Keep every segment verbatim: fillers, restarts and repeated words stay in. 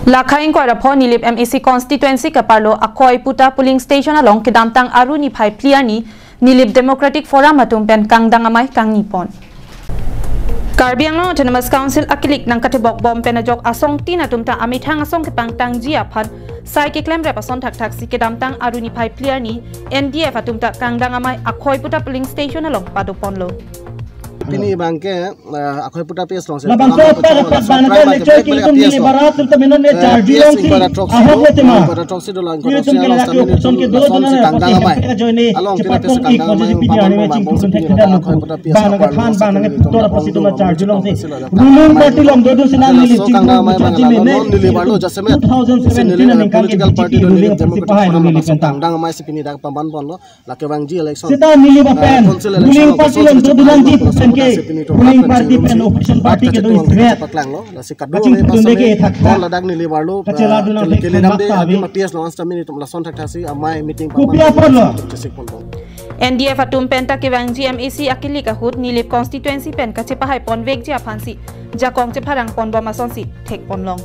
Lakhai ingkoi ra pho Nilip M A C constituency kaparlo Akoiputa polling station along kedamtang Aru niphai phli arni Nilip Democratic Forum atum pen kangdang amei kangni pon. Karbi Anglong Autonomous Council akilik nangkatebok bom pen ajok asong tin atum ta amethang asong kepangtangji aphan sai keklem rep ason thakthaksi kedamtang Aru niphai phli arni N D F atum ta kangdang amei Akoiputa polling station along pado ponlo. Pini abangke, eh, Akoiputa P S alongsi. Labangso apat apat abang ke lecture ke itum Nilip arat atum ta menon ne charjulongsi ahok le tema. Itum ke lelaki option ke do do na lason si kangdang amei along kena pesa kangdang amei pini arni me chingki sun thek thek lo. Bang nangkephan bang nangketor apotsi itum charjulongsi. Ruling party along do do si nang Nilip chingki sun thek thek me ne. Two thousand seventeen aningkan ke political party do Nilip apotsi pahai Nilip pen ta. Kangdang amei si pini dak pamban ponlo. Lake vangji election. Seta Nilip apen, eh, council election ruling party along do do nangji pen ke, ruling party pen opposition party kedo threat. Paklanglo, lasi kadu kachingki sun thek thek ke thak thak. Ladak Nilip arlo, kachela eh, dun nang kele thek kele thak damde, thak adi avi. Matias lawan stamina itum lason thakthaksi amei meeting kopi pamban apotlo. Chesik ponpo. N D F atum pen ta kevangji M A C akilik ahut Nilip constituency pen kachepahai ponvekji aphansi jakong chepharang ponbom asonsi thek ponlong.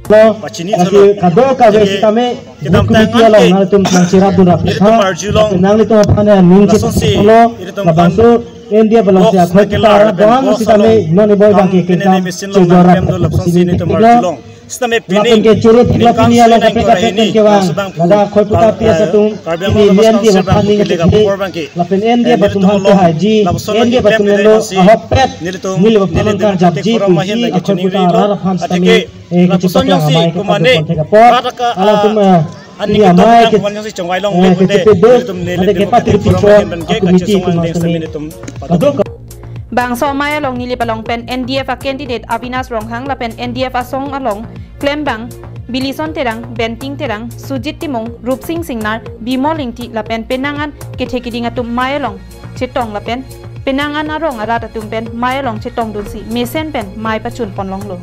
Lo, pachini lasi tholo. Kado kave sitame kedamtang booth committee along anke nangtum nangcherap dun rap ilitum tha. Arjulong. Nanglitum aphan aning lasonsi chepolo, ilitum labangso N D F alongsi box akhoi nangkelar kita lapen dam box sitame along non iboi bang ke kene kengkam machine along chejor rap nangpem do lasonsi sini ilitum tiklo. Arjulong. Sitame lapen pini ke choro thik la ningkan pini along sui nang kaprek kaprek korahini kevang. Laso abang pu ladak Akoiputa Kar-, P S eh, atum Karbi pini Anglong N D F Autonomous Council aphan abang ning kelegap kethek apor abang ke. Lapen N D F eh, atum nelitum hangke along haji. Lapuson N D F atum nangkepele lo si ahok pet. Nelitum Nilip aphan neli nangkarjapji Democratic Forum pusi ahin lagi Akoiputa chiningri lo. Arat aphan sitame, atike eh, lapuson kechipaklang jongsi amei kumane kapadopon thek apor. Rat aka alangtum, eh, ani pini ketok amei yang ke, konvensi chongvai long pen amat, eh, pute kechipeduk, nelitum neli ante Democratic kepatiri Forum pipon ahin pen ke akomiti kachesong atum an deng sitame sitame itum kadok. Bangso amei along Nilip along pen N D F a candidate Avinash Ronghang lapen N D F asong along klembang Bilison Terang, Benting Terang, Sujit Timung, Rupsing Singnar, Bimol Ingti lapen penang an kethe keding atum amei along chetong lapen penang an arong arat atum pen amei along chetong dunsi mesen pen amei pachun ponlonglo.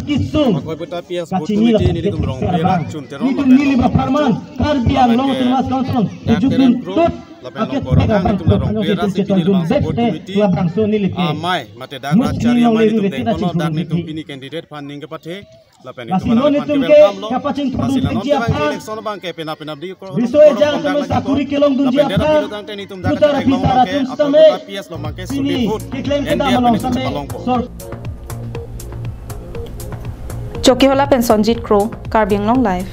Kisung. Akoiputa P S booth kachini committee lapen nelitum rong pera chun terong nelitum lapen Nilip apharman Karbi Anglong lapen Autonomous Council dak kejut tereng dun pro tut lapen aket long korang pega nelitum bangko rong pera anong si kejut pini dun labangso booth bek committee labangso Nilip ke. Amei mate dak mus rat chari kini amei long nelitum le deng cheta kono chingdun dak nelitum piti. Pini candidate aphan ning kepathe. Lapen lasi itum non alangli itum aphan ke kewelcome lo. Kapachingthur lasi dun la non thekji kevang aphan election abang ke pena pena di ko riso ejang atum sakuri kelong dunji aphan. Lapen dera pilo tangte nelitum dak putar kachek long apisar abang ke atum sitame Akoiputa P S along abang ke pini suli food keklem N D F kedam along pini sitame palongpo. Sor- Chokihola pen Sonjit Kro, Karbi Anglong Live.